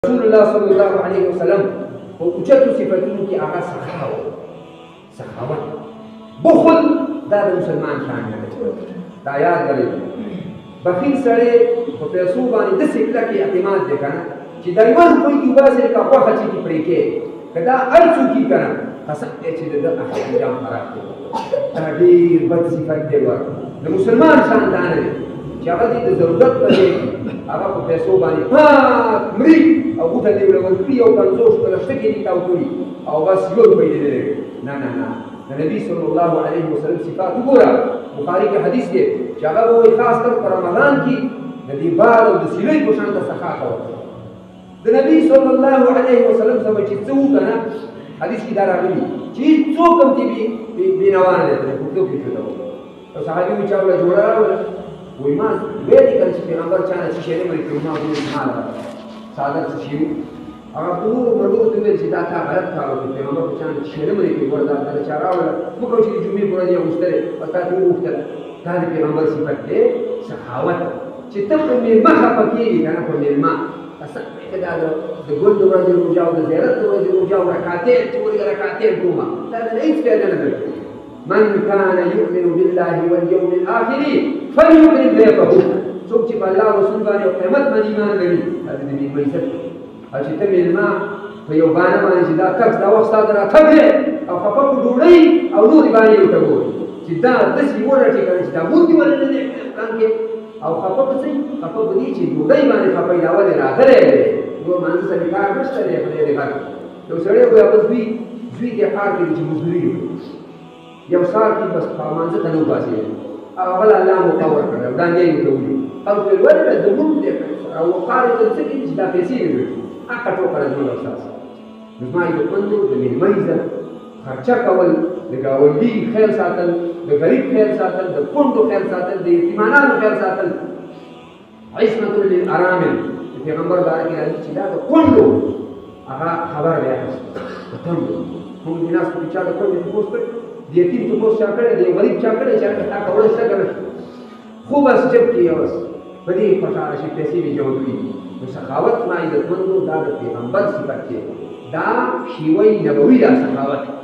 رسول الله صلی الله علیه وسلم په اوچتو صفتونو کې هغه سخا و، سخاوت. بخل دا د مسلمان شان نه دی، دا یاد لرئ. بخیل سړی په پیسو باندې داسې کلک اعتماد دی که نه چې دا یوه روپۍ دې وباسې لکه غوښه چې دې پرې کې، که دا هر څوک یي که نه، قسم دی چې د ده اخر انجام خراب دی. دا ډېر بد صفت دی. ور د مسلمان شان دا نه دی چې هغه دې د ضرورت په ځای کې هغه په پیسو باندې پاک مري او غوټه دې ورله ورکړي او 50 پلستکې دې تاو کړي او بس یو روپۍ دې نه. نه نه نه، د نبی صلی الله علیه وسلم صفات وګوره. بخاري کې حدیث دی چې هغه به وایي خاص کر په رمضان کې د دې باد او د سیلۍ په شان ته سخا کوه. د نبی صلی الله علیه وسلم سره چې څه وو که نه، حدیث کې دا راغلي چې هېڅوک هم ترې بېنوا نه دی تللی، خو څوک یې چوته. او صحابي وایي چا وله جوړه راوړله، وایي ما ویلي که نه چې پیغمبر چا نه څه شی نه مني کړي، ما وویل ما څادر څه شی وو. هغه نورو ملګرو ته وویل چې دا تا غلط کار وکړ، پیغمبر خو چا نه څه شی نه مني کړي. ګوره دا ته چا راوړله، مه کوه چې د جمعې په ورځ یې اغوستلې او تا ترې وغوښتله. دا د پیغمبر صفت دی، سخاوت، چې ته په مېلمه خفه کېږي که نه، په مېلمه قسم دی که دا د ګل د ورځې روژه او د زیارت د ورځې روژه او رکعتین چې ولېږه رکعتین کومه، دا د هېڅ فایده نه درکوي. من كان يؤمن بالله واليوم الآخر فليكرم ضيفه. څوک چې په الله رسول باندې او قیامت باندې ایمان لري، دا د مېلمه عزت کوي. او چې ته مېلمه په یو بانه باندې چې دا تګ دا وخت ستا د راتګ دی او خفه په ډوډۍ او نورې باندې ورته ګوري چې دا داسې ورټې که نه چې دا مونږ دې ولې نه دی پلان کې، او خفه په څه؟ خفه په دې چې ډوډۍ باندې خفه یې، دا ولې راغلی دی، نور مانځه سره کار نشته دی. خدای دې غږ یو سړی وایي هغه زوی دې ښار کې دی چې مزدوري وکړي، یو سهار کې بس په مانځه ته نه وپاڅېدل او هغه له الله موقع ورکړه او ډانګی یې ورته ولي. خلکو ویل ولې به د مونږ دی او وقار یې ته څه کېږي چې دا پیسې یې وګټي، حقه ټوکه ده زموږ او ستاسو. نو زما عزتمندو، د مېلمه عزت، خرچه کول، د ګاونډي خیال ساتل، د غریب خیال ساتل، د کونډو خیال ساتل، د یتیمانانو خیال ساتل، عصمت للارامل. د پیغمبر باره کې راځي چې دا د کونډو هغه خبر دی اخیسته. د کونډو موږ دې ناستو کې چا د کونډې تپوس کړی؟ د یتیم تپوس چا کړی؟ د یو غریب چا کړی چې هلکه تا کولی شته که نه شته؟ خو بس جب کې یې بس په دې خوشحاله شي پیسې مې جمع کړي. نو سخاوت زما عزتمندو دا د پیغمبر صفت دی، دا شیوه نبوي ده سخاوت.